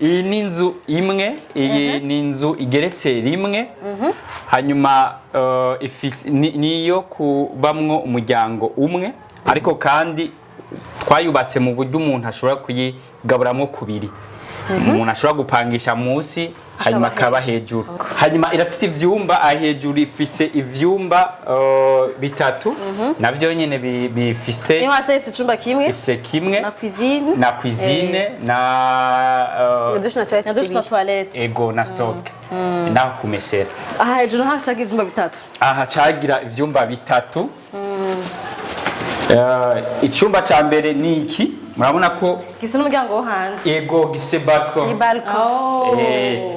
Iyi ni inzu imwe, iyi ni inzu igeretse rimwe. Hanyuma niyo kubamwo umuryango umwe, ariko kandi twayubatse mu buryo umuntu ashobora kuyigaburamwo kubiri. Umuntu ashobora gupangisha munsi, hanyuma akaba hejuru. Hanyuma irafise ivyumba, aha hejuru ifise ivyumba bitatu, navyo nyene bifise Niyo hasi ifite icumba kimwe ifise kimwe na cuisine. Na cuisine na douche na toilette na douche na zibiri. Toilette. Ego, na stock naho kumesera. Aha hejuru hacaga ivyumba bitatu. Aha cagira ivyumba bitatu. Icumba ca mbere ni iki, murabona ko gifite n'umuryango wo hanze. Ego, gifise balcon. Ni balcon.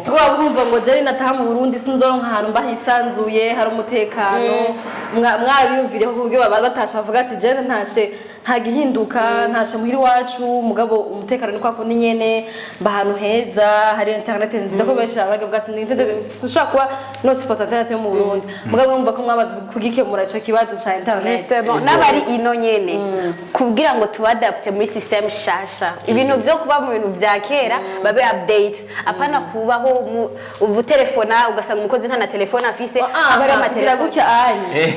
Ubwo waba urumva ngo jeri nataha mu Burundi sinzoronka ahantu mba hisanzuye hari umutekano. Mwabiyumvireho ku buryo baba batashe bavuga ati jeri ntashe nta gihinduka, ntashe muhira iwacu, mugabo umutekano ni kwa kundi nyene, mba ahantu heza hari internet nziza, ko benshi baravuga ati "Ni internet sinshobora kuba no support internet yo mu Burundi", mugabo mwumva ko mwamaze kugikemura ico kibazo ca internet. Justement, n'abari ino nyene kugira ngo tubadapte muri system shasha, ibintu byo kuba mu bintu vya kera babe update, apana kubaho ubu telefona ugasanga umukozi nta na telefone afise, aba ari tugira amatelefone gutya anye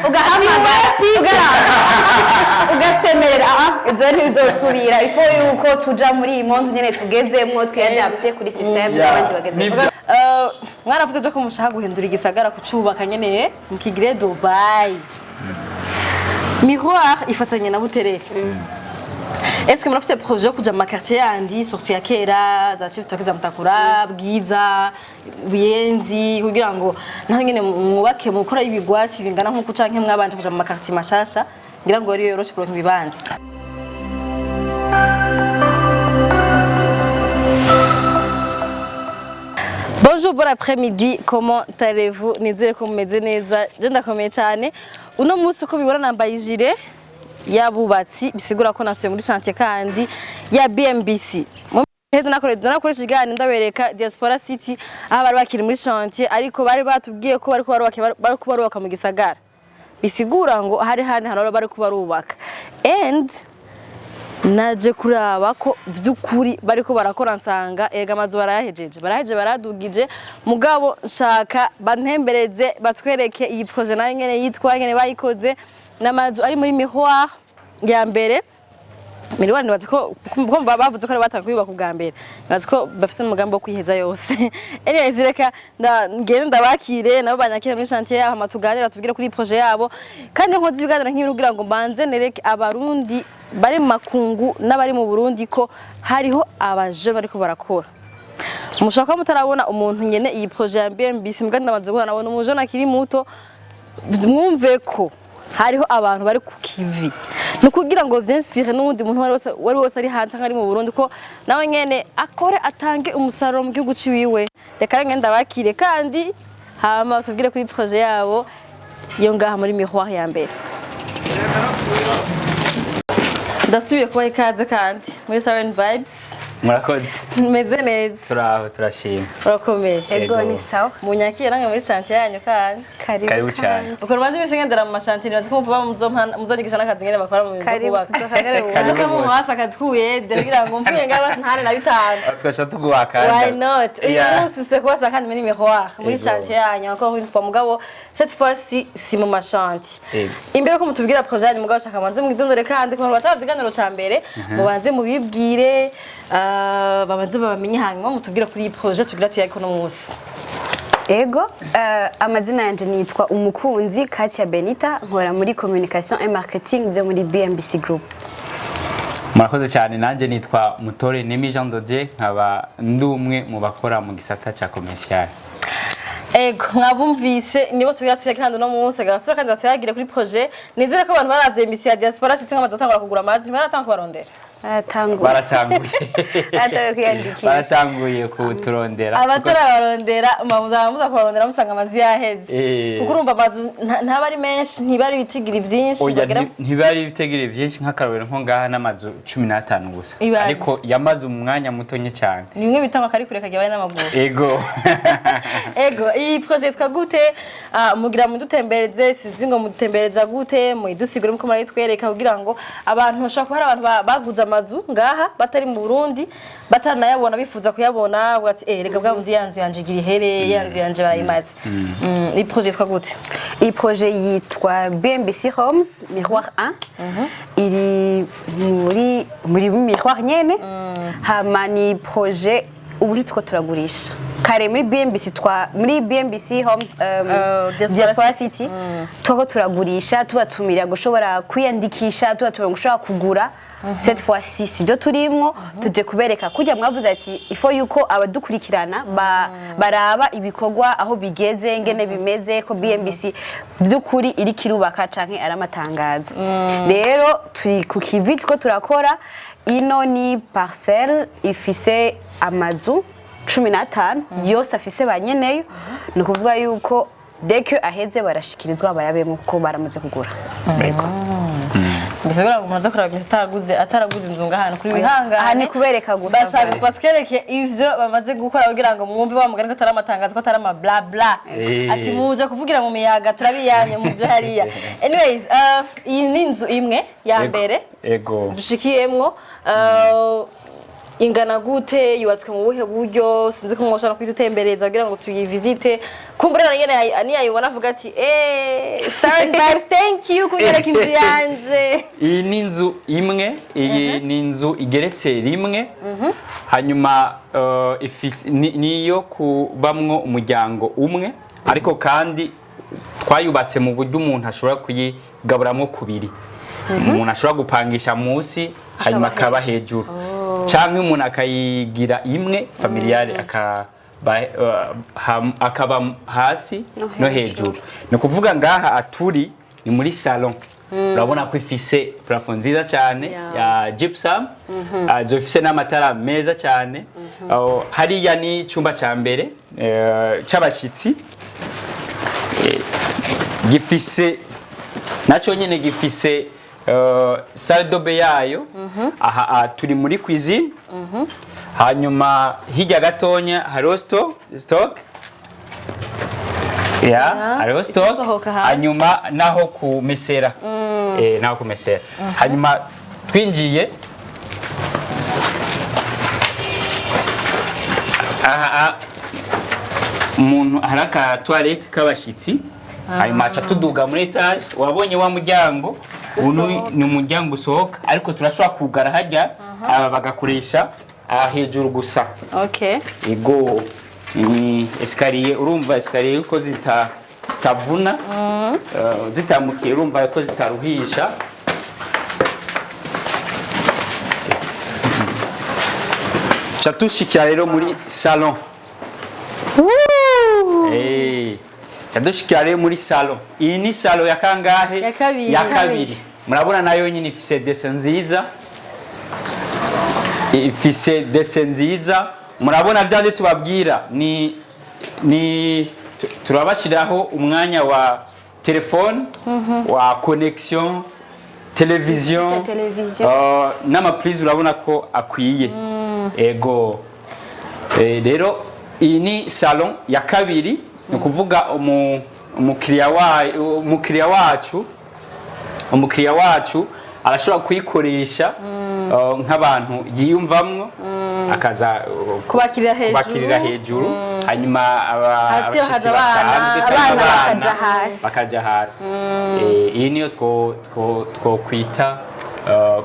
ugahamagara ugasemerera. Ah, ibyo ntibizosubira, ifo yuko tuja muri iyi monde nyene tugezemwo, twiyadapte kuri system n'abandi bagezemo. Nivyo. Mwaravuze jo ko mushaka guhindura igisagara, kucubaka nyene mukigire Dubai. Miroir ifatanye na Buterere. Est-ce que murafise projet yo kuja mu maquartier yandi, surtout ya kera, za Cibitoke, za Mutakura, Bwiza, Buyenzi, kugira ngo naho nyene mwubake mukora ibigwati bingana nkuko, canke mwabanje kuja mu maquartier mashasha ngira ngo ariyo yoroshe kuronka ibibanza? Bonjour, bon après-midi, comment allez-vous? Nizere ko mumeze neza, je ndakomeye cyane. Uno munsi uko bibona nambaye ijire y'abubatsi, bisigura ko nasuye muri chantier kandi ya BMBC. Mu heza nakoresha ikiganiro ndabereka Diaspora City, aho bari bakiri muri chantier, ariko bari batubwiye ko bari barubaka mu gisagara. Bisigura ngo hari handi hantu bari kubarubaka. And naje kuraba ko vy'ukuri bariko barakora, nsanga ega amazu barayahejeje, barahejeje, baradugije. Mugabo nshaka bantembereze, batwereke iyi projet nayo nyene yitwa nyene bayikoze, n'amazu ari muri Miroir ya mbere. Miroir nibaza ko bavuze ko ari batanga kuyubaka ubwa mbere, nibaza ko bafise n'umugambi wo kwiheza yose. Anyways, reka ngende ndabakire nabo banyakire muri chantier yabo, hama tuganire, batubwire kuri iyi projet yabo. Kandi nkoze ibiganiro nk'ibi kugira ngo mbanze nereke Abarundi bari mu makungu n'abari mu Burundi ko hariho abaje bariko barakora. Mushobora kuba mutarabona umuntu nyene iyi projet ya BMBC, mbwa ndamaze guhura nabona umujene akiri muto. Mwumve ko hariho abantu bari ku kivi, ni ukugira ngo vyinspire n'uwundi muntu uwari wese ari hanze canke ari mu Burundi, ko nawe nyene akore atange umusaruro mu gihugu ciwiwe. Reka rero ngende ndabakire kandi, hama batubwire kuri projet yabo yo ngaha muri Miroir ya mbere. Ndasubiye kubaha ikaze kandi muri Siren Vibes. Murakoze. Meze neza? Turaho, turashima. Urakomeye? Ego, ni sawa. Munyakire namwe muri chantier yanyu kandi. Karibu cyane. Ukuntu maze iminsi ngendera mu machantier, nibaza ko muvuba muzonyigisha n'akazi ngene bakora mu bintu byo Karibu, kubaka. tuzohagarare. Karibu Kuko rwose. muhasi akazi k'ubuyede kugira ngo mvuye ngaho basi ntahane na bitanu. Twaca tuguha akanya. Why not? Uyu munsi c'est quoi ça kandi muri Miroir, muri Ego. chantier yanyu encore une fois, mugabo cette fois-ci si mu machantier. Ego. Imbere ko mutubwira projet yanyu, mugabo shaka manze mwidondore kandi ku bantu bataravye ikiganiro ca mbere, mubanze mubibwire, babanze babamenye, hanyuma mutubwire kuri iyi projet tugira tuyariko uno munsi. Ego, amazina yanje nitwa Umukunzi Katia Benita, nkora muri communication et marketing byo muri BMBC Group. Murakoze cyane. Nanjye nitwa Mutore Nemi Jean Dodier, nkaba ndi umwe mu bakora mu gisata cya commercial. Ego, mwabumvise, nibo tugira tuye kandi uno munsi gasura kandi batuyagire kuri projet. Nizere ko abantu baravye émission ya Diaspora City nk'amaze gutangura kugura amazi, baratanga kubarondera. Baratanguye. Baratanguye. Baratanguye kwiyandikisha. Baratanguye kuturondera. Abatarabarondera muza muza kubarondera musanga amazu yaheze, kuko urumva amazu ntaba ari menshi, ntibari ibitigiri vyinshi Oya, bagera. ntibari ibitegere byinshi. Nk'akarorero, nko ngaha n'amazu 15 gusa. Ibaze. Ariko yamaze umwanya mutonye cyane. Ni bimwe bitangwa kari kure kajya n'amaguru. Ego. Ego, iyi projet yitwa gute? Mugira mudutembereze, sinzi ngo mudutembereza gute, muyidusigure muko murayitwereka, kugira ngo abantu bashobora kuba hari abantu baguze. amazu ngaha batari mu Burundi, bataranayabona, bifuza kuyabona, bavuga ati: "Eh, rega bwa bundi ya nzu yanje igira ihere, ya nzu yanje barayimaze." Iyi projet yitwa gute? Iyi projet yitwa BMBC Homes Miroir 1, iri muri Miroir nyene. Hama ni projet ubu ntitwo turagurisha kare muri BMBC, twa muri BMBC Homes Diaspora. Diaspora City twako turagurisha, tubatumira gushobora kwiyandikisha, tubatumira gushobora kugura. Cette fois-ci sibyo turimwo, tuje kubereka kujya mwavuze ati ifo yuko abadukurikirana baraba ibikorwa aho bigeze, ngene bimeze, ko BMBC by'ukuri iri kirubaka canke ari amatangazo. Rero turi ku kivi two turakora. Ino ni parcelle ifise amazu 15 yose afise ba nyeneyo. Ni ukuvuga yuko dès que aheze barashikirizwa bayabemo, kuko baramaze kugura. Yego. Bisigura ngo umuntu aza kuraba ibintu ataraguze inzu ngahantu kuri wihangane. Aha ni kubereka gusa. Bashaka batwereke ivyo bamaze gukora kugira ngo mwumve wa mugani ko atari amatangazo, ko atari ama bla bla. Ati muje kuvugira mu miyaga, turabiyanye muje hariya. Anyways, iyi ni inzu imwe ya mbere dushikiyemwo. Ingana gute? Yubatswe mu buhe buryo? Sinzi ko mwoshobora kwitutembereza kugira ngo tuyivisite, kumbura na nyene niyayibona avuga ati: "Eh, Sound Vibes, thank you kunyereka inzu yanje." Iyi ni inzu imwe, iyi ni inzu igeretse rimwe. Hanyuma niyo kubamwo umuryango umwe, ariko kandi twayubatse mu buryo umuntu ashobora kuyigaburamwo kubiri. Umuntu ashobora gupangisha munsi, hanyuma akaba hejuru, cyangwa umuntu akayigira imwe familiale, akaba hasi no hejuru. Ni ukuvuga ngaha aturi ni muri salon. Urabona ko ifise plafond nziza cyane ya gypsum, zifise n'amatara meza cyane. Aho, hariya ni icyumba cya mbere c'abashitsi. Gifise nacyo nyene gifise salle de bain yayo. Aha turi muri cuisine. Hanyuma hirya gatonya hariho stock ya hariho stock. Isohoka hanze. Hanyuma naho kumesera, naho kumesera. Hanyuma twinjiye aha, umuntu hari aka toilette k'abashitsi. Hanyuma aca tuduga muri étage. Wabonye wa muryango uno ni umuryango usohoka, ariko turashobora kugara hajya, aba bagakoresha aha hejuru gusa. Ego, ni escalier. Urumva escalier yuko zitavuna, zitamukiye, urumva ko zitaruhisha. Ca dushikira rero muri salon. Ca dushikira rero muri salon. Iyi ni salon ya kangahe? Ya kabiri. Ya kabiri. Murabona nayo nyine ifise dessin nziza, ifise dessin nziza. Murabona byandi tubabwira ni turabashyiraho umwanya wa telefone, wa connexion television, Television. N'ama prise urabona ko akwiye. Ego. Rero iyi ni salon ya kabiri. Ni ukuvuga umukiriya wacu arashobora kuyikoresha nk'abantu yiyumvamwo, akaza kubakirira hejuru. Kubakirira hejuru, hanyuma Hasi abashitsi hakaja abana, basanzwe canke abana abana bakaja hasi. Bakaja hasi. Iyi niyo two kwita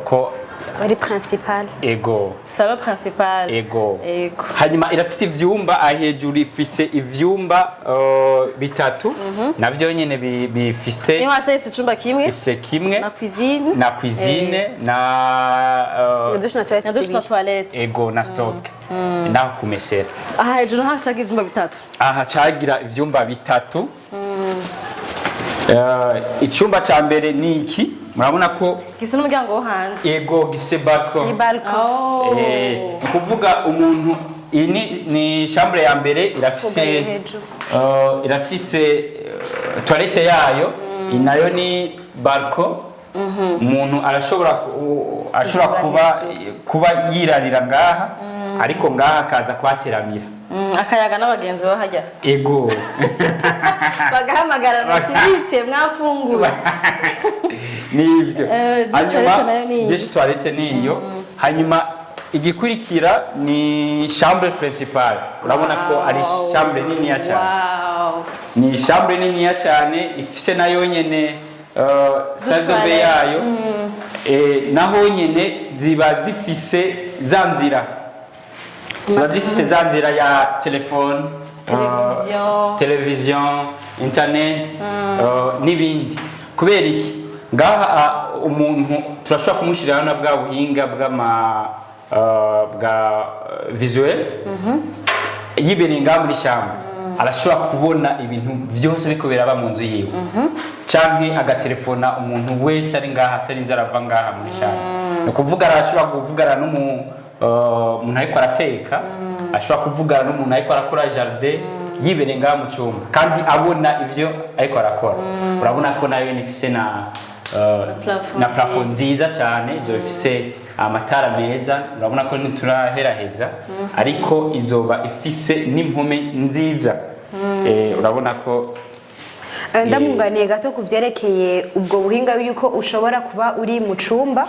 ko ari principal. Ego. Salon principal. Ego. Ego. Hanyuma irafise ivyumba aha hejuru, ifise ivyumba bitatu navyo nyene bifise Niyo hasi ifite icumba kimwe ifise kimwe na cuisine. Na cuisine na douche na toilette na douche na zibiri. toilette. Ego, na stock naho kumesera. Aha hejuru hacaga ivyumba bitatu. Aha cagira ivyumba bitatu. Icyumba ca mbere ni iki, murabona ko gifite n'umuryango wo hanze. Ego, gifise balcon. Ni balcon. Oh. Ni ukuvuga umuntu, iyi ni chambre ya mbere, irafise Kugaye hejuru. Irafise toilette yayo. Iyi nayo ni balcon. Umuntu arashobora ashobora kuba yirarira ngaha, ariko ngaha akaza kuhateramira. Akayaga n'abagenzi bahajya. Ego. Bagahamagarana ati: "Bite, mwafunguye?" Nibyo. Douche toilette nayo ni iyi. Douche toilette ni iyo. Hanyuma igikurikira ni chambre principale. Urabona ko ari chambre niniya cyane. Ni chambre niniya cyane, ifise nayo nyene salle de bain toilette. yayo. Naho nyene ziba zifise za nzira ya telefone, Television. Television, internet, n'ibindi. Kubera iki ngaha umuntu turashobora kumushyiriraho na bwa buhinga bw'ama bwa visuel. Yibereye ngaha muri chambre, arashobora kubona ibintu byose biriko biraba mu nzu yiwe, canke agatelefona umuntu wese ari ngaha atarinze arava ngaha muri chambre. Ni ukuvuga arashobora kuvugana n'umuntu ariko arateka, ashobora kuvugana n'umuntu ariko arakora jardin, yibereye ngaha mu cyumba kandi abona ivyo ariko arakora. Urabona ko nayo ifise na Plafond. na plafond nziza cyane. Izo ifise amatara meza. Urabona ko ntituraheraheza, ariko izoba ifise n'impome nziza. Urabona ko Ndamwunganiye gato ku byerekeye ubwo buhinga yuko ushobora kuba uri mu cumba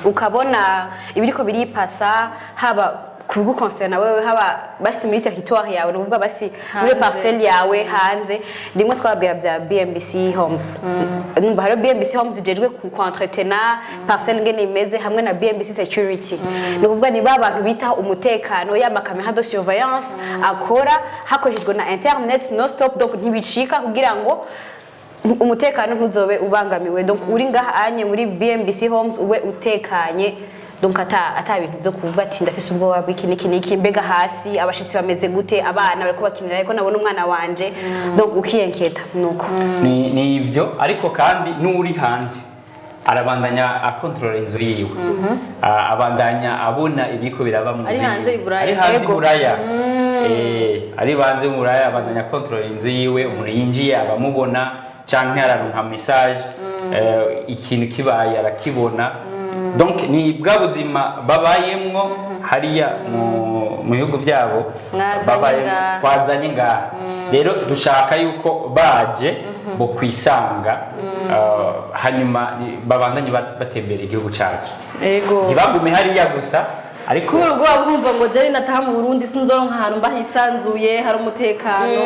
ukabona ibiriko biripasa, haba kubigukonserna wewe, haba basi muri territoire yawe, ni ukuvuga basi muri Hanze. parcelle yawe hanze. Rimwe twababwira bya BMBC Homes. Numva hariho BMBC Homes ijejwe ku entretena parcelle ngene imeze, hamwe na BMBC Security. Ni ukuvuga ni ba bantu bitaho umutekano, ya ma caméra de surveillance akora hakoreshejwe na internet non stop, donc ntibicika, kugira ngo umutekano ntuzobe ubangamiwe. Donc uri ngaha anye muri BMBC Homes ube utekanye, donc ata ibintu byo kuvuga ati ndafise ubwoba bw'iki n'iki n'iki, mbega hasi abashitsi bameze gute, abana bariko bakinira, ariko nabona umwana wanje, donc ukiyenketa nuko. Ni ivyo, ariko kandi n'uri hanze arabandanya akontorora inzu yiwe. Abandanya abona ibiko biraba mu Ari nzu hanze yiwe. i Buraya. Ari hanze i Yego. Buraya. Ari hanze mu Buraya, abandanya akontorora inzu yiwe. Umuntu yinjiye abamubona, canke araronka message, ikintu kibaye arakibona. Donc ni bwa buzima babayemwo hariya mu bihugu vyabo Mwazanye babayemwo, ngaha. twazanye ngaha. Rero dushaka yuko baje bo kwisanga, hanyuma babandanye batembera igihugu cacu, ntibagume hariya gusa, ariko Kubera ubwoba bwumva ngo jeri nataha mu Burundi sinzoronka ahantu mba hisanzuye hari umutekano.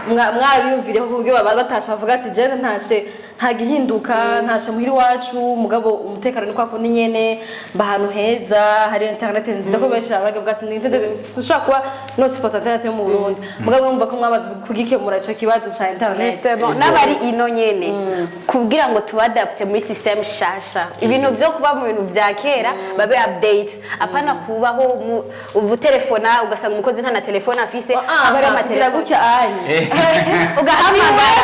Mwabiyumvireho ku buryo baba batashe bavuga ati jeri ntashe nta gihinduka, ntashe muhira iwacu, mugabo umutekano ni kwa kundi nyene, mba ahantu heza hari internet nziza, ko benshi baravuga ati "Internet sinshobora kuba no supporta internet yo mu Burundi." Mugabo mwumva ko mwamaze kugikemura ico kibazo ca internet. Justement, n'abari ino nyene kugira ngo tubadapte muri système shasha, ibintu byo kuba mu bintu bya kera babe update, apana kubaho ubutelefona ugasanga umukozi nta na telefone afise, aba ari tugira amatelefone gutya anye ugahamagara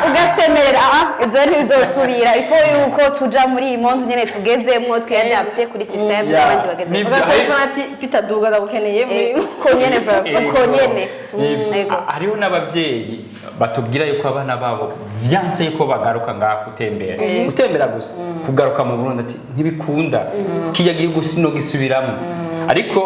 ugasemerera. Ibyo ntibizosubira. Ifo yuko tuja muri iyi monde nyene tugezemwo, twiyadapte kuri système n'abandi bagezemo. Nibyo. Ugatelefona ati Peter duga ndagukeneye muri Uko nyene vraiment, uko nyene. Nibyo. Yego. Hariho n'abavyeyi batubwira yuko abana babo vyanse yuko bagaruka ngaha gutembera, gutembera gusa, kugaruka mu Burundi ati ntibikunda, kirya gihugu sino gisubiramo. Ariko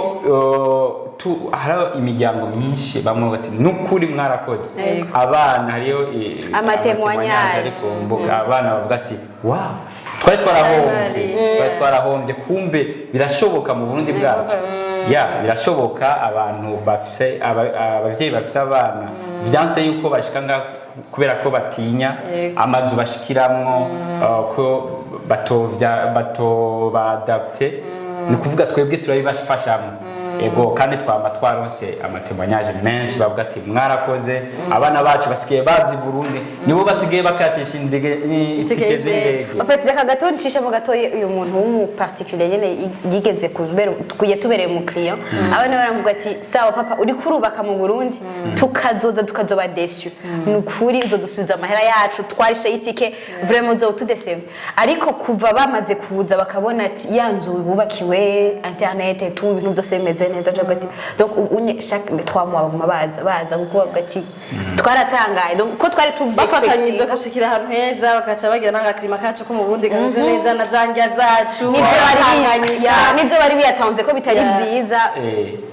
hari imiryango myinshi bamwe bati nukuri mwarakoze. Abana hariyo Ama témoignage. ama témoignage ari ku mbuga, abana bavuga ati wow, twari twarahombye, twari twarahombye, kumbe birashoboka mu Burundi bwacu. Ya, birashoboka. Abantu bafise abavyeyi bafise abana vyanse yuko bashika ngaha kubera ko batinya amazu bashikiramwo, ko batovya batobadapte, ni ukuvuga twebwe turabibafashamwo. Ego, kandi twama twaronse ama témoignage menshi bavuga ati mwarakoze, abana bacu basigaye bazi Burundi, nibo basigaye bakatisha itike z'indege. En fait, reka gato ncishemo gato. Uyu muntu w'umu particulier nyene yigeze kubera yatubereye mu client, abana baramuvuga ati sawa papa, uri kurubaka mu Burundi, tukazoza tukazoba déçu, ni ukuri uzodusubiza amahera yacu twarishe y'itike, vraiment uzotudesebe. Ariko kuva bamaze kuza bakabona ati ya nzu bubakiwe, internet et tout, ibintu byose bimeze neza. Avuga ati donc unye chaque 3 mois baguma baza baza, kuko bavuga ati twaratangaye, donc ko twari Bafatanyije tuvye. Gushikira ahantu heza, bakaca bagira n'agaklima kacu ko mu Burundi kameze neza na za ndya zacu. Nibyo bari Tanganyika. nibyo bari biyatanze ko bitari vyiza.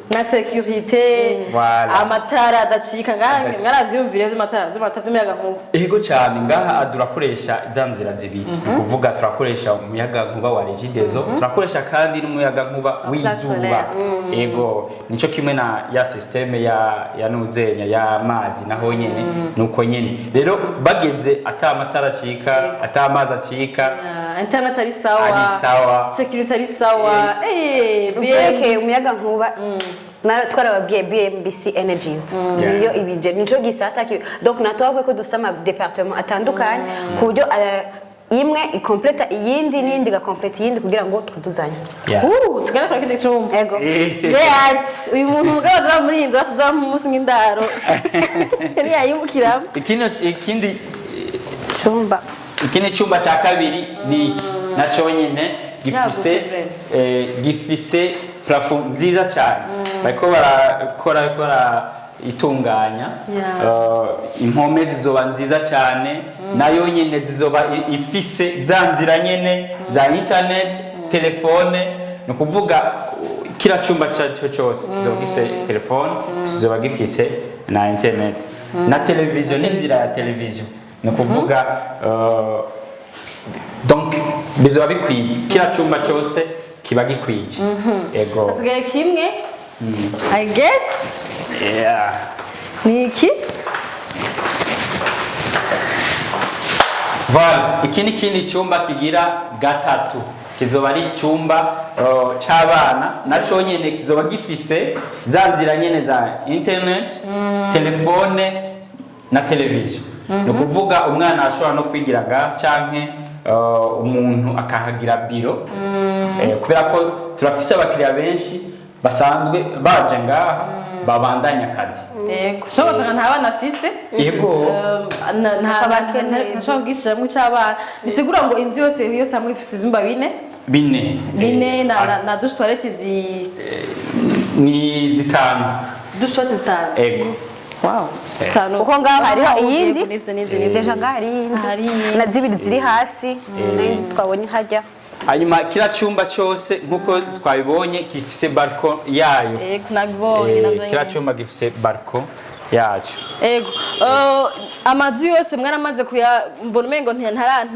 Na sécurité. Voilà. Amatara adacika ngaha. Adacika. Mwaravyumvire vy'amatara vy'umuyaga nkuba? Ego cyane. Ngaha turakoresha za nzira zibiri, ni ukuvuga turakoresha umuyaga nkuba wa Regideso, turakoresha kandi n'umuyaga nkuba w'izuba. Solaire. Ego, nico kimwe na ya système ya nuzenya y'amazi, naho nyene nuko nyene. Rero bageze ata amatara acika, ata amazi acika. Internet ari sawa. Ari sawa. Sécurité ari sawa. Byerekeye umuyaga nkuba, twarababwiye BMBC Energies niyo ibije, nico gisata donc natwabwiye ko dufise ama département atandukanye ku buryo imwe ikompleta iyindi n'iyindi igakompleta iyindi kugira ngo twuduzanye. Tugane kwa kindi cumba. Ego. Gerard, uyu muntu mugabo azaba muri iyi nzu, atazaba umunsi nk'indaro ntiyayimukiramo. Ikindi Cumba. Ikindi cyumba cya kabiri ni iki, nacyo nyine gifise Yagutse vraiment. Gifise plafond nziza cyane, bariko barakora, bariko itunganya. Impome zizoba nziza cyane, nayo nyine zizoba ifise za nzira nyene za internet, telefone. Ni ukuvuga kila cyumba cyo cyose kizoba gifise telefone, kizoba gifise na internet na televiziyo n'inzira ya televiziyo. Ni ukuvuga donc bizoba bikwiye, kila cyumba cyose kiba gikwiye. Ego. Hasigaye kimwe, I guess. Ni iki? Voilà, iki ni ikindi cyumba kigira gatatu, kizoba ari icyumba c'abana, naco nyene kizoba gifise za nzira nyene za internet, telefone na televiziyo. Ni ukuvuga umwana ashobora no kwigira ngaha canke umuntu akahagira biro. Kubera ko turafise abakiriya benshi basanzwe baje ngaha babandanya akazi. Yego, ushobora gusanga nta bana afise. Yego. Abakeneye. Ntashobora kugishiramwo ic'abana, bisigura ngo inzu yose yose hamwe ifise ivyumba bine. Bine. Bine na douche toilette zi Ni zitanu. Douche toilette zitanu. Ego. Wow, zitanu. Kuko ngaho hariho iyindi. Nivyo, nivyo, nivyo. Déjà ngaho hari iyindi. Hari iyindi. Na zibiri ziri hasi n'iyindi twabonye hajya. Hanyuma kila cyumba cyose nk'uko twabibonye gifise balcon yayo. Yego, nabibonye navyo Kila nyene. cyumba gifise balcon yacu. Ego, amazu yose mwaramaze kuya mbona umengo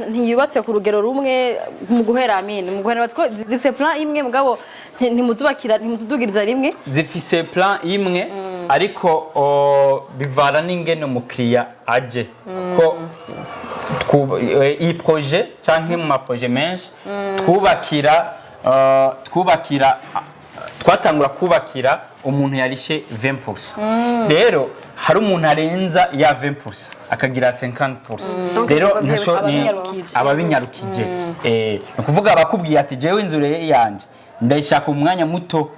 ntiyubatse ku rugero rumwe mu guhera amine mu guhera ko zifise plan imwe, mugabo ntimuzubakira, ntimuzudugiriza rimwe. Zifise plan imwe, ariko bivana n'ingene umukiriya aje, kuko iyi projet canke mu ma projet menshi twubakira twatangura kubakira umuntu yarishe 20%. Rero hari umuntu arenza ya 20% akagira 50%. Rero ababinyarukije. Ababinyarukije. Ni ukuvuga abakubwiye ati jewe inzu rero yanje ndayishaka umwanya muto.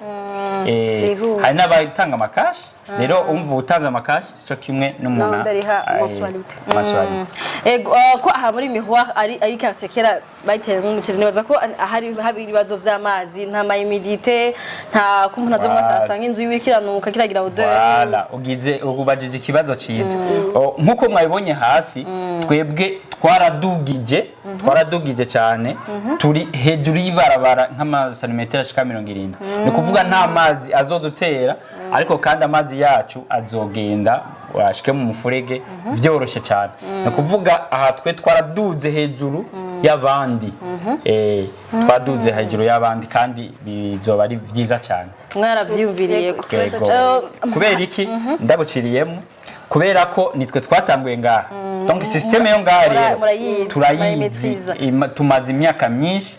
Byihuse. Hari n'abatanga ama cash. Rero umva, utanze ama cash sico kimwe n'umuntu N'undi ariha mensualité. Mensualité. Ego, ko aha muri Miroir ari quartier kera bayiteyemwo umuceri, nibaza ko ahari haba ibibazo vy'amazi, nta ma humidité, nta ko umuntu azomwa Voilà. asanga inzu yiwe ikiranuka, kiragira odeur. Voilà, ugize ubajije ikibazo ciza. Nkuko mwabibonye hasi, twebwe twaradugije cyane, turi hejuru y'ibarabara nk'amasantimetero ashika 70. Ni ukuvuga nta mazi azodutera, ariko kandi amazi yacu azogenda washike mu mufurege vyoroshe cyane. Ni ukuvuga aha twe twaraduze hejuru y'abandi. Twaduze hejuru y'abandi kandi bizoba ari vyiza cyane. Mwaravyiyumviriyeko. Yego. Kubera iki ndabuciriyemo? Kubera ko nitwe twatanguye ngaha, donc système yo ngaha rero Murayizi, turayizi. Murayimetriza. Tumaze imyaka myinshi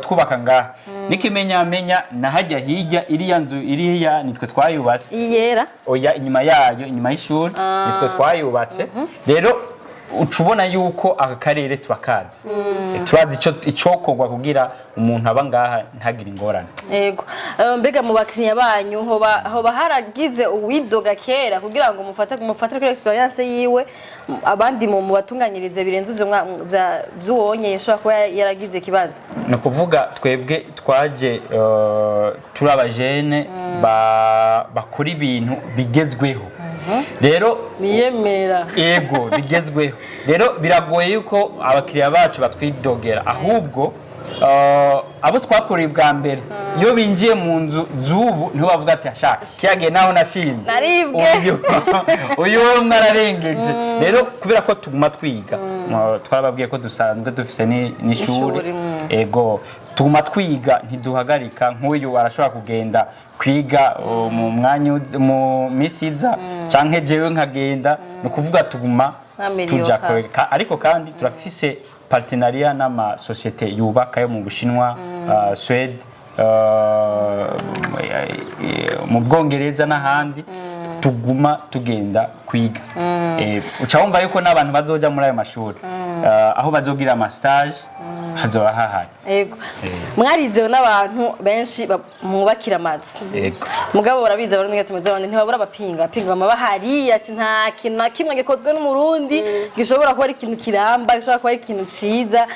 twubaka ngaha, n'ikimenyamenya na hajya hirya iriya nzu iriya nitwe twayubatse. Iyi yera? Oya, inyuma yayo, inyuma y'ishuri, nitwe twayubatse. Rero Uca ubona yuko aka karere turakazi, turazi ico icokorwa kugira umuntu aba ngaha ntagire ingorane. Yego. Mbega mu bakiriya banyu hoba haragize uwidoga kera, kugira ngo mufate kuri expérience yiwe, abandi mu batunganyirize birenze ivyo vy'uwonye yashobora kuba yaragize ikibazo? Ni ukuvuga twebwe twaje turi abajene bakora ibintu bigezweho rero. Biyemera. Ego, bigezweho. Rero biragoye yuko abakiriya bacu batwidogera, ahubwo abo twakoreye bwa mbere iyo binjiye mu nzu z'ubu niho bavuga ati: "Ashaka kiyagiye naho nashimye." Naribwe. Uyu we mwararengeje. Rero kubera ko tuguma twiga, twarababwiye ko dusanzwe dufise n'ishuri. Ishuri. Ego, tuguma twiga, ntiduhagarika. Nk'uyu arashobora kugenda kwiga mu mwanya mu misi iza, canke jewe nkagenda. Ni ukuvuga tuguma Ameliora. tuja ariko kandi turafise partenariat n'amasosiyete yubaka yo mu Bushinwa, Suède, mu Bwongereza n'ahandi. Tuguma tugenda kwiga. Uca wumva yuko n'abantu bazoja muri ayo mashuri, aho bazogira ama stage hazoba hahari. Yego, mwarizewe n'abantu benshi mwubakira amazu. Yego. Mugabo barabizi, Abarundi tumeze, abandi ntibabura abapinga. Abapinga bama bahari, ati nta kintu na kimwe gikozwe n'Umurundi gishobora kuba ari ikintu kiramba, gishobora kuba ari ikintu ciza.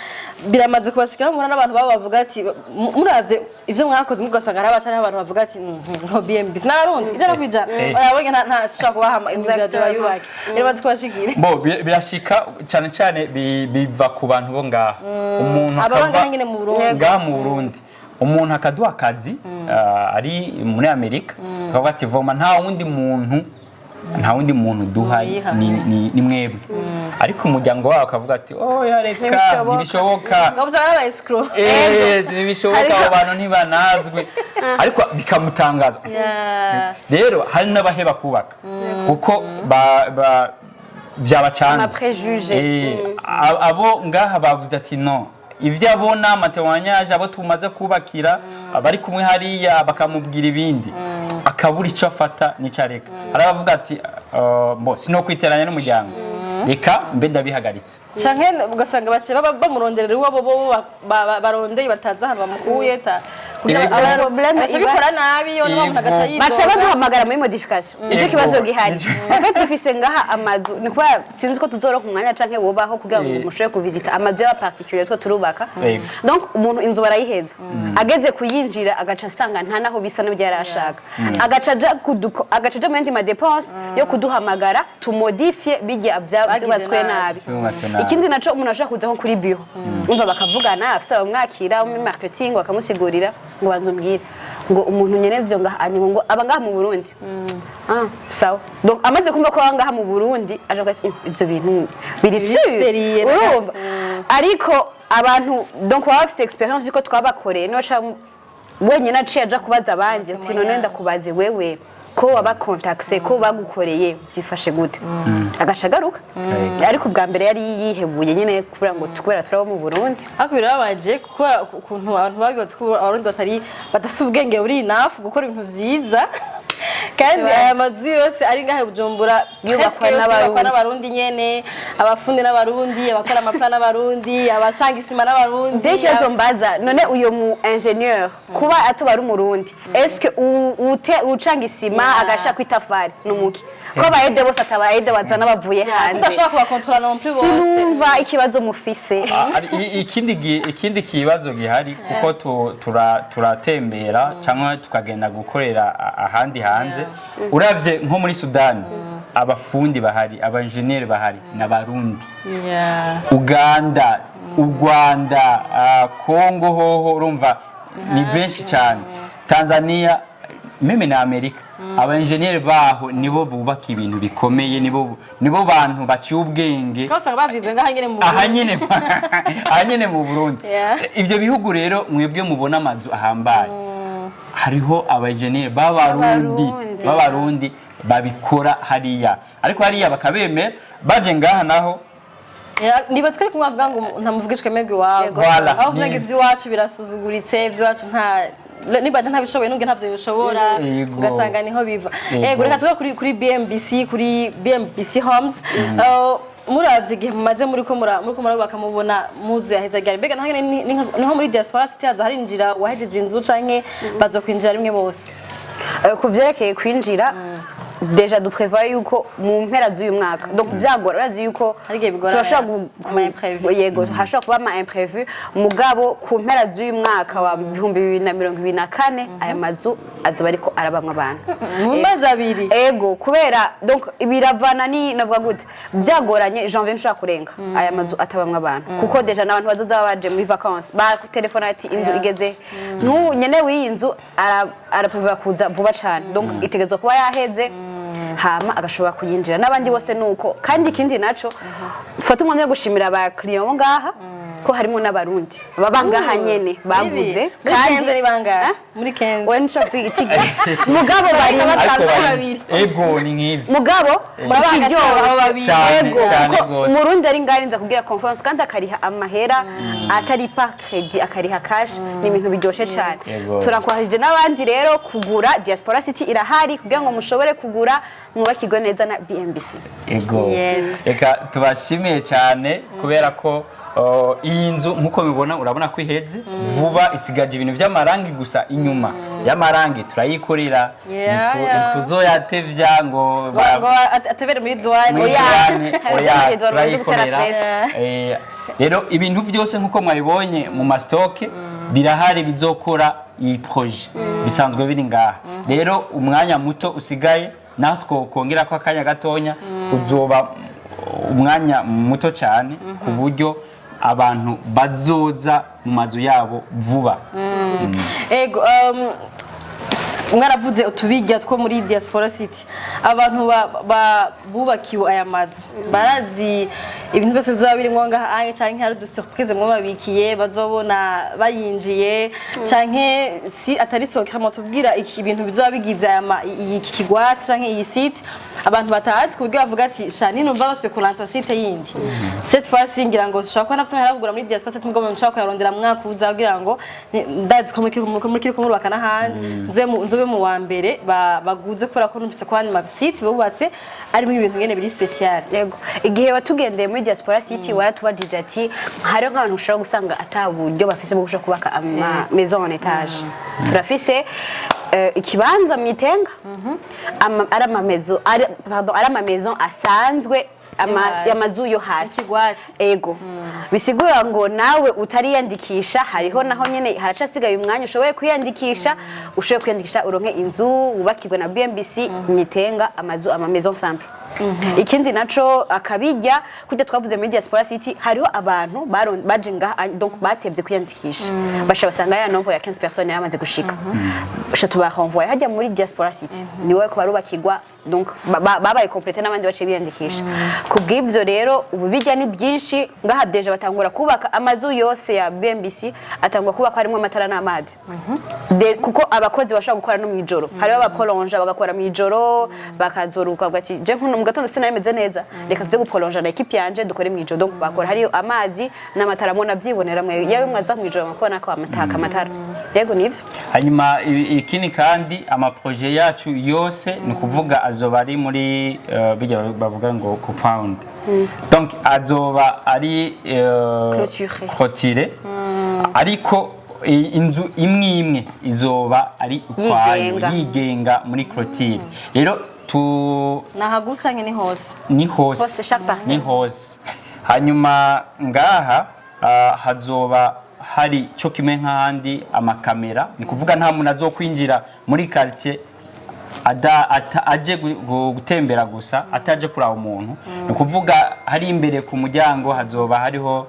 Biramaze kubashikiraho muhura n'abantu baba bavuga ati muravye ivyo mwakoze, mugasanga hari abaca abantu bavuga ati ngo BMB n'Abarundi 100%, barabonye nta sishobora kubaha inzu yaje bayubake"? Biramaze kubashikira? Bo birashika cyane cyane, biva ku bantu bo ngaha, umuntu Aba ngaha nyene mu Burundi. Ngaha mu Burundi, umuntu akaduha akazi, ari muri Amerika, akavuga ati: "Voma nta wundi muntu duha Muyiha. ni mwebwe." Ariko umuryango wabo akavuga ati: "Oh, reka." Ntibishoboka. Ntibishoboka. Ngo usanga ari aba escroc. Ntibishoboka, abo bantu ntibanazwi, ariko bikamutangaza. Rero hari n'abaheba kubaka kuko byabacanze. Ama préjugés. Abo ngaha bavuze ati: "No ibyo abona, ama témoignages, abo tumaze kubakira bari kumwe hariya bakamubwira ibindi", akabura icyo afata n'icyo areka. Hari abavuga ati: "Bo sinokwiteranya n'umuryango, reka mbe ndabihagaritse." Canke ugasanga baciye bamuronderera uwo bo barondeye batazi ahantu bamukuye ta kugira Problème agaca bikora nabi, yo niba umuntu agaca baca yidoga. baduhamagara muri modification, nicyo kibazo gihari. En fait, dufise ngaha amazu, ni kubera sinzi ko tuzoronka umwanya canke wobaho kugira ngo mushobore kuvisita amazu y'aba particulier two turubaka. Donc umuntu inzu barayiheza, ageze kuyinjira agaca asanga nta naho bisa n'ibyo yari ashaka, agaca aja mu yandi ma dépenses yo kuduhamagara tumodifie bijya Bagize byubatswe nabi. nabi. Vyubatswe nabi. Ikindi naco, umuntu ashobora kuza nko kuri bureau, umva, bakavugana, afise abamwakira muri marketing, bakamusigurira ngo banza umbwire ngo umuntu nyene vyo ngaha ngo aba ngaha mu Burundi. Ah, sawa. Donc amaze kumva ko aba ngaha mu Burundi, aje avuga ati: "Ivyo bintu biri sûr." Sérieux. Urumva, ariko abantu donc baba bafise expérience yuko twabakoreye, niba wenyine aciye aja kubaza abandi ati: "None ndakubaze wewe ko wabakontakse, ko bagukoreye, byifashe gute?" Agaca agaruka, ariko ubwa mbere yari yihebuye nyine kubera ngo kubera turabo mu Burundi. Ariko birababaje kuko ukuntu abantu babibatse ko Abarundi batari badafite ubwenge buri enough gukora ibintu vyiza, kandi aya mazu yose ari ngahe Bujumbura Yubakwa presque yose n'Abarundi. yubakwa n'Abarundi nyene: abafundi n'Abarundi, abakora ama plans n'Abarundi, abacanga isima n'Abarundi. Je ikibazo mbaza: none uyo mu ingénieur kuba atuba ari Umurundi, est-ce ucanga isima agashaka itafari numuki ko abayede bose atabayede bazana bavuye hanze? Udashobora kubakontrola non plus bose. Sinumva ikibazo mufise. Ikindi kibazo gihari, kuko turatembera cyangwa tukagenda gukorera ahandi hanze, uravye nko muri Sudani, abafundi bahari, abainjeniyeri bahari n'Abarundi. Uganda, u Rwanda, Congo hoho urumva ni benshi cyane, Tanzania, même na Amerika, abainjeniyeri baho nibo bubaka ibintu bikomeye, nibo bantu baciye ubwenge. Kandi usanga bavyize ngaha nyene mu Aha Burundi. nyene, aha nyene mu Burundi. Ivyo bihugu rero mwebwe mubona amazu ahambaye, hariho abajeniyeri b'Abarundi. B'Abarundi. B'Abarundi babikora hariya, ariko hariya bakabemera, baje ngaha naho. Nibatse ko ariko mwavuga ngo ntamuvugishwe mega iwabo. Voilà. Aho uvuga ngo ivy'iwacu birasuzuguritse, ivy'iwacu nta nibaje ntabishoboye, nubwo ntavyo bishobora. Ugasanga niho biva. Yego, reka tuve kuri BMBC, kuri BMBC Homes. Muravye igihe mumaze muriko murubaka, mubona muzu yaheza ryari? Mbega naho nyene ni nko muri Diaspora City, haza harinjira uwahejeje inzu canke bazokwinjira rimwe bose? Ku vyerekeye kwinjira, déjà duprévoit yuko mu mpera z'uyu mwaka, donc byagora, urazi yuko Hari igihe bigorana, turashobora ama imprévu. Yego, hashobora kuba ama imprévu, mugabo ku mpera z'uyu mwaka wa 2024 aya mazu azoba ariko arabamwo abantu. Mu mezi 2? Ego, kubera donc biravana ni navuga gute, byagoranye janvier nshobora kurenga aya mazu atabamwo abantu, kuko déjà n'abantu bazoza baba baje muri vacances ba telefone ati inzu igeze ntu nyene w'iyi nzu araprévoit kuza vuba cane, donc itegerezwa kuba yaheze, hama agashobora kuyinjira n'abandi bose. Nuko kandi ikindi naco, mfata umwanya wo gushimira abakiriya bo ngaha ko harimo n'Abarundi baba ngaha nyene baguze. Muri 15 ni bangahe? Ah? Muri 15? Oya, nshobora kuvuga ikigo, mugabo bari Ariko batanu, babiri. Ego, ni nk'ibyo. Mugabo Murabanga babiri. Cyane, Ego, cyane kuko rwose. Umurundi ari ngaho arinza kugira confiance kandi akariha amahera atari par crédit, akariha cash, ni ibintu biryoshe cyane. Yego. Turakwahije n'abandi rero kugura. Diaspora City irahari kugira ngo mushobore kugura, mwubakirwe neza na BMBC. Ego. Yes. Reka tubashimiye cyane kubera ko iyi nzu nk'uko mubibona, urabona ko iheze vuba, isigaje ibintu by'amarangi gusa. Inyuma y'amarangi turayikorera. Ntituzoyatevya ngo ngo atebere muri douane. Muri Oya. douane, oya. Muri douane, Turayikorera. gutera. Rero ibintu byose nk'uko mwabibonye mu ma stock birahari, bizokora iyi projet bisanzwe biri ngaha. Rero umwanya muto usigaye, naho twokongera ko akanya gatonya, uzoba umwanya muto cyane ku buryo abantu bazoza mu mazu yabo vuba. Ego, mwaravuze utubirya two muri Diaspora City. Abantu bubakiwe aya mazu barazi ibintu byose bizaba birimwo ngaha anye, canke hari udu surprise mwababikiye bazobona bayinjiye, canke si atari secret mutubwira iki ibintu bizoba bigize aya iki kigwati canke iyi site abantu batazi, ku buryo bavuga ati sha ninumva basuye kulansa site yindi cette fois ci, ngira ngo ushobora kuba nafise amahera yo kugura muri Diaspora City, mugabo nshaka kuyarondera mu mwaka uza, kugira ngo ndazi ko muri ko murubaka n'ahandi, nzobe mu wa mbere baguze, kubera ko numvise ko handi ma site bubatse arimo ibintu nyene biri spécial. Yego, igihe watugendeye muri Diaspora City waratubajije ati hariho nk'abantu ushobora gusanga ata buryo bafise bwo gushobora kubaka ama maison en étage. Turafise ikibanza mu Itenga, ari ama maison ari, pardon, ari ama maison asanzwe hasi. Amazu yo hasi. Ikigwati. Ego, bisigura ngo nawe utariyandikisha, hariho naho nyene haracasigaye umwanya ushoboye kwiyandikisha, ushoboye kwiyandikisha uronke inzu wubakirwe na BMBC Mwitenga, amazu ama maison simple. Ikindi naco, akabijya kujya twavuze muri Diaspora City, hariho abantu baje ngaha, donc batevye kwiyandikisha, basha basanga ya nombre ya 15 personnes yaramaze gushika, basha tubarenvoye hajya muri Diaspora City, niwe ko barubakirwa, donc babaye complété n'abandi baciye biyandikisha. Kubw'ibyo rero ubu bijya ni byinshi ngaha. Déjà batangura kubaka amazu yose ya BMBC atangura kubaka harimo amatara n'amazi. Kuko abakozi bashobora gukora no mw'ijoro, hariho abaprolonja bagakora mw'ijoro, bakazoruka bavuga ati je nkuno mu gatondo sinari neza, reka tuze guprolonja na équipe yanje dukore mw'ijoro. Donc bakora hariyo amazi n'amatara, mubona byibonera mwe yewe mwaza mw'ijoro mukabona ko amataka amatara. Yego, nivyo. Hanyuma ikindi kandi, ama projet yacu yose ni ukuvuga azoba ari muri bijya bavuga ngo compound, donc azoba ari Clôturé. Clôturé, ariko inzu imwe imwe izoba ari ukwayo. Yigenga. Yigenga muri clôture. Rero tu Nahagutse ni hose? Ni hose. Hose, chaque parcelle. Ni hose. Hanyuma ngaha hazoba hari cyo kimwe nk'ahandi amakamera, ni kuvuga nta muntu azokwinjira muri quartier aje gutembera gusa, ataje kuraba umuntu. Ni kuvuga hari imbere ku muryango hazoba hariho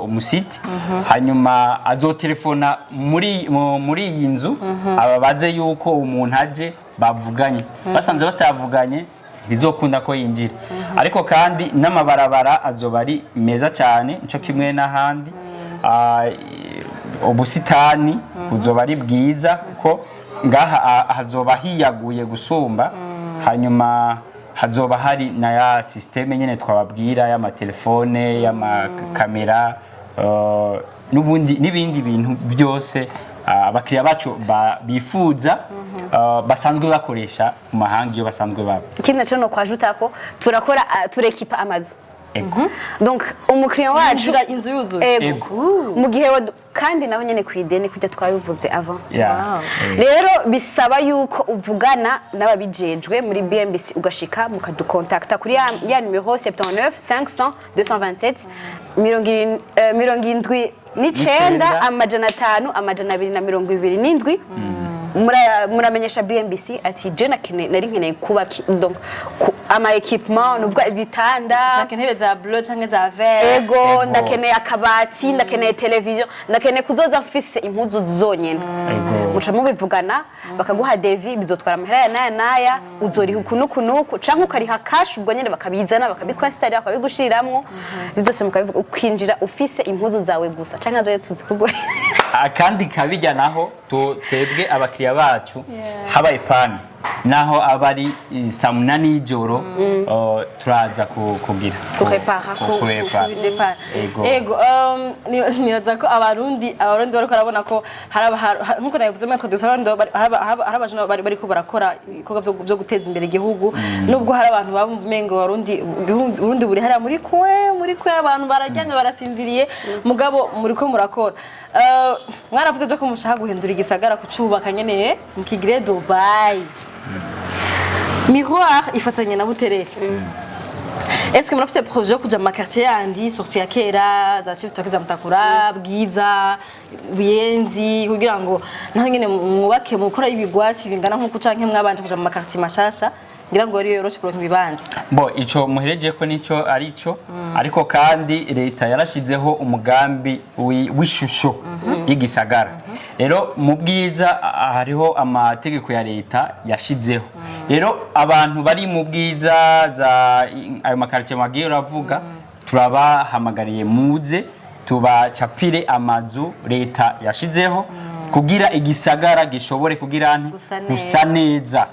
umusiti, hanyuma azotelefona muri iyi nzu ababaze yuko umuntu aje bavuganye. Basanze batavuganye, bizokunda ko yinjira. Ariko kandi n'amabarabara azoba ari meza cyane nico kimwe n'ahandi. Ubusitani buzoba ari bwiza kuko ngaha hazoba hiyaguye gusumba. Hanyuma hazoba hari na ya système nyene twababwira y'amatelefone, y'amakamera, n'ubundi n'ibindi bintu byose. abakiriya bacu bifuza, basanzwe bakoresha mu mahanga iyo basanzwe baba. Ikindi naco no kwajuta ko turakora, turekipa amazu. Donc umukiriya wacu Yinjira inzu yuzuye. Ego. Ego. Mu gihe kandi naho nyene kwideni kujya twabivuze avant. Yeah. Wow. Rero bisaba yuko uvugana n'ababijejwe muri BMBC, ugashika mukadukontakta kuri ya numéro 79 500 227, 79 9. 500 227. Muramenyesha BMBC ati je nari nkeneye kubaka, donc ama équipement, nuvuga ibitanda. Shaka intebe za bleu canke za vert. Ego. Ego. Ndakeneye akabati, ndakeneye televiziyo, ndakeneye kuzoza mfise impuzu zonyene. Muca mubivugana, bakaguha devis: bizotwara amahera ya naya naya, uzoriha uku nuku nuku, canke ukariha cash ubwo nyene, bakabizana, bakabikwesitarira, bakabigushiramwo. Ivyo byose mukabivuga, ukinjira ufise impuzu zawe gusa, canke nazo tuzikugurira. Akandi kabijya naho twebwe abakiriya bacu habaye panne, naho aba ari saa 8 y'ijoro, turaza kugira Kurepara. Kurepara. Kubidepara. Ego. Ego, nibaza ko abarundi bariko barabona ko hari nkuko nabivuze muri twe dusa abarundi hari abajene bariko barakora ibikorwa byo guteza imbere igihugu, nubwo hari abantu baba umengo abarundi, Burundi buri hariya muri kwe, abantu bararyamye barasinziriye, mugabo muriko murakora. Mwaravuze jo ko mushaka guhindura igisagara, kucubaka nyene mukigire Dubai. Miroir ifatanye na Buterere. Est-ce que murafise projet yo kuja mu maquartier yandi, surtout ya kera, za Cibitoke, za Mutakura, Bwiza, Buyenzi, kugira ngo naho nyene mwubake, mukora ibigwati bingana nkuko, canke mwabanje kuja mu maquartier mashasha ngira ngo ariyo yoroshe kuronka ibibanza? Bo ico muhereje ko nico arico, ariko kandi leta yarashizeho umugambi w'ishusho y'igisagara. Rero mu Bwiza hariho amategeko ya leta yashizeho. Rero abantu bari mu Bwiza, za ayo maquartier magiye uravuga, turabahamagariye muze tubacapire amazu leta yashizeho kugira igisagara gishobore kugira nte? Gusa neza. Gusa neza.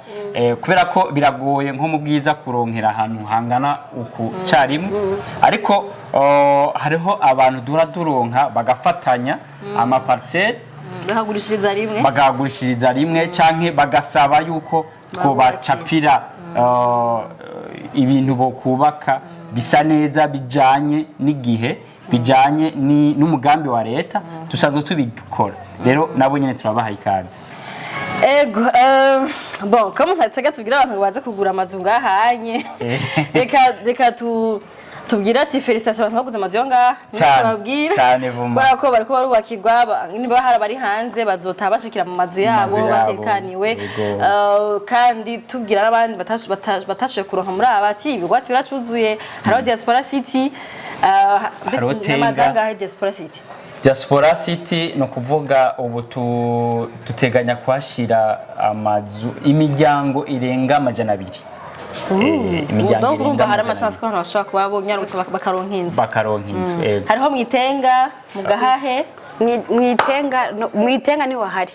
Kubera ko biragoye nko mu Bwiza kuronkera ahantu hangana uku carimwe, ariko hariho abantu duhora turonka bagafatanya amaparcelle, bakagurishiriza rimwe. Bagagurishiriza rimwe canke bagasaba yuko twobacapira ibintu bokubaka bisa neza, bijanye n'igihe, bijanye n'umugambi wa leta. Dusanzwe tubikora, rero nabo nyene turabaha ikaze. Ego, bon, comme ntatega tubwira abantu ngo baze kugura amazu ngahanye, reka tu tubwire ati félicitations abantu baguze amazu yo ngaha. Cane, tubabwire cane vuma. Kubera ko bariko barubakirwa, niba hari abari hanze bazotaha bashikira mu mazu yabo mazu yabo, batekaniwe. Yego. Kandi tubwira n'abandi batashoboye kuronka muri aba ati ibigwati biracuzuye, hariho Diaspora City, Hariho Tenga. n'amazu angahe Diaspora City? Diaspora City ni ukuvuga ubu tuteganya kuhashyira amazu imiryango irenga 200. Imiryango Donc urumva irenga hari 200. amachance ko abantu bashobora kuba bonyarutse bakaronka inzu. Bakaronka inzu, yego. Hariho mwitenga mu Gahahe. Mwitenga mwitenga niho hari.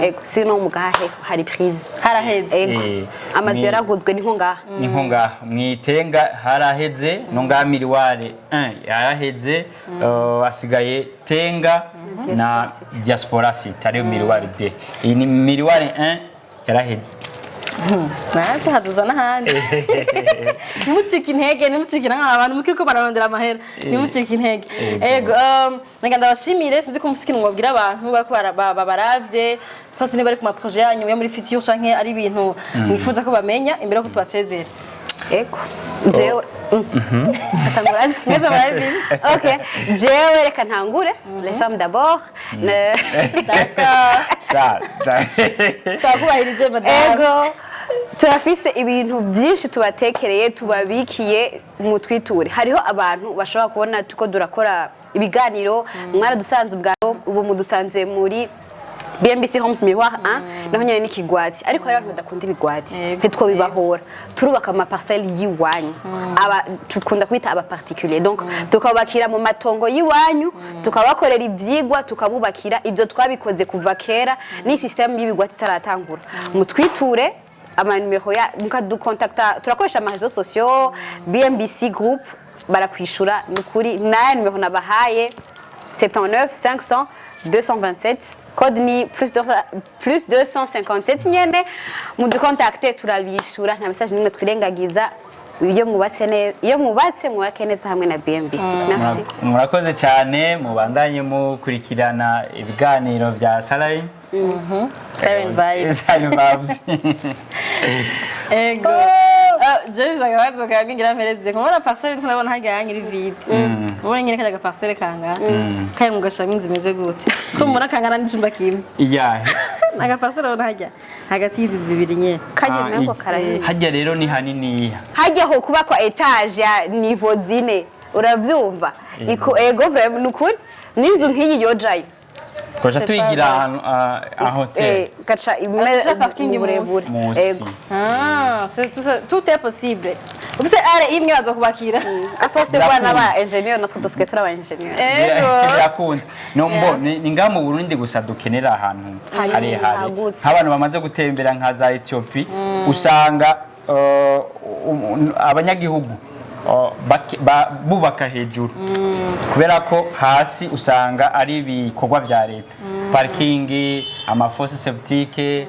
Ego, sino mu Gahahe hari prise. Haraheze. Ego. Amazu yaraguzwe, niho ngaha. Ni nko ngaha mwitenga haraheze, no ngaha Miroir 1 yaraheze, hasigaye Tenga na Diaspora City. Diaspora City ariyo Miroir 2. Iyi ni Miroir 1 yaraheze. Naco hazoza n'ahandi. Ntimucike intege, ntimucike intege, abantu mukiriko bararondera amahera, ntimucike intege. Ego. Ego, nagira ndabashimire. Sinzi ko mufise ikintu mwabwira abantu bariko babaravye, soit niba bari ku maprojet yanyu yo muri future, canke ari ibintu mwifuza ko bamenya imbere yo kutubasezera. Ego, jewe atangura. Mwese murabizi. Ok, jewe reka ntangure, les femmes d'abord. D'accord. Twakubahirije, madame. Ego, turafise ibintu byinshi tubatekereye, tubabikiye, mutwiture. Hariho abantu bashobora kubona tuko durakora ibiganiro, mwaradusanze ubwa ubu mudusanze muri BMBC Homes Miroir 1, naho nyene n'ikigwati, ariko hari abantu badakunda ibigwati. Ntitwobibahora, turubaka ama parcelle y'iwanyu, aba tukunda kwita aba particulier, donc tukabakira mu matongo y'iwanyu, tukabakorera ivyigwa, tukabubakira. Ibyo twabikoze kuva kera ni système y'ibigwati itaratangura. Mutwiture ama numéro ya mukadukontakta, turakoresha ama réseaux sociaux, BMBC Group barakwishura. Nukuri naya numéro nabahaye, 79 500 227. Code ni plus 257 nyene. Muducontacte, turabishura, nta message nimwe twirengagiza. Iyo mwubatse neza, iyo mwubatse mwubake neza hamwe na BMBC. Merci. Murakoze cyane, mubandanye mukurikirana ibiganiro bya Salayi. Siren Vibes. Siren Vibes. Ego. James, akabazo kange ngira mpereze kumubona parcelle, nturabona harya yanyu iri vide. Ubona nyine kajya parcelle kangana kari mu gashami, inzu imeze gute ko mubona kangana n'icumba kimwe? Iyahe? Aga parcelle ubona harya hagati y'izi zibiri nyene. Kajya Ah, nako karahiye. Hajya rero ni haniniya. Hajya ho kubakwa étage ya niveau 4, uravyumva? Iko ego, vraiment, nukuri n'inzu nk'iyi yojayo. Twaca tuyigira pas ahantu hotel. Gaca Agaca parking uburebure. Munsi. Ego. Ah, c'est tout ça, tout est possible. Ufise are imwe bazokubakira. À force yo kuba n'aba ingénieur, natwe dusigaye turi aba ingénieur. Ego. Birakunda no mbo ni ngaha mu Burundi gusa dukenera ahantu Hanini, harehare. hagutse. Nk'abantu bamaze gutembera nka za Ethiopie, usanga abanyagihugu bubaka hejuru kubera ko hasi usanga ari ibikorwa vya leta, parking, amafosse septique,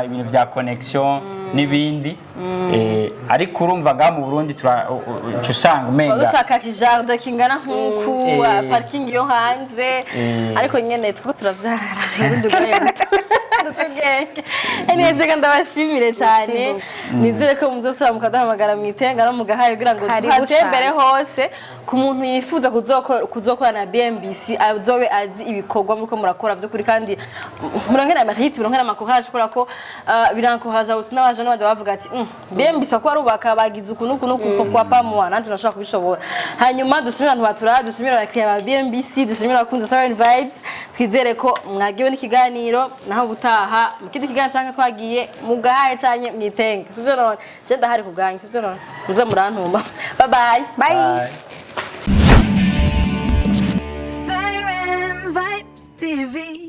ibintu vya connexion n'ibindi. Ariko urumva ngaha mu Burundi uca usanga umenga Dushaka kijardin kingana nk'uku, parking yo hanze. Ariko nyene two turavyara ubundi bwayo dutugenge. Anyway, reka ndabashimire cyane, nizere ko muzosubira mukaduhamagara mu itenga no mugahaye kugira ngo Karibu tuhatembere cane. hose. Ku muntu yifuza kuzokorana na BMBC, azobe azi ibikorwa muriko murakora vy'ukuri, kandi muronke na mérite, muronke na courage, kubera ko birencourage aussi n'abaje n'abandi bavuga ati: "BMBC ko arubaka bagize uku n'uku n'uku, pourquoi pas moi? Nanje nashobora kubishobora." Hanyuma dushimire abantu batura, dushimire abakiriya ba BMBC, dushimire abakunzi ba Siren Vibes. Twizere ko mwagiwe n'ikiganiro, naho ubutaha mu kindi kiganiro canke twagiye mugahaye canke mwitenge, sivyo? None je ndahari ku bwanyu, sivyo? None muze murantuma. Bye bye. Bye. Bye. Siren Vibes TV.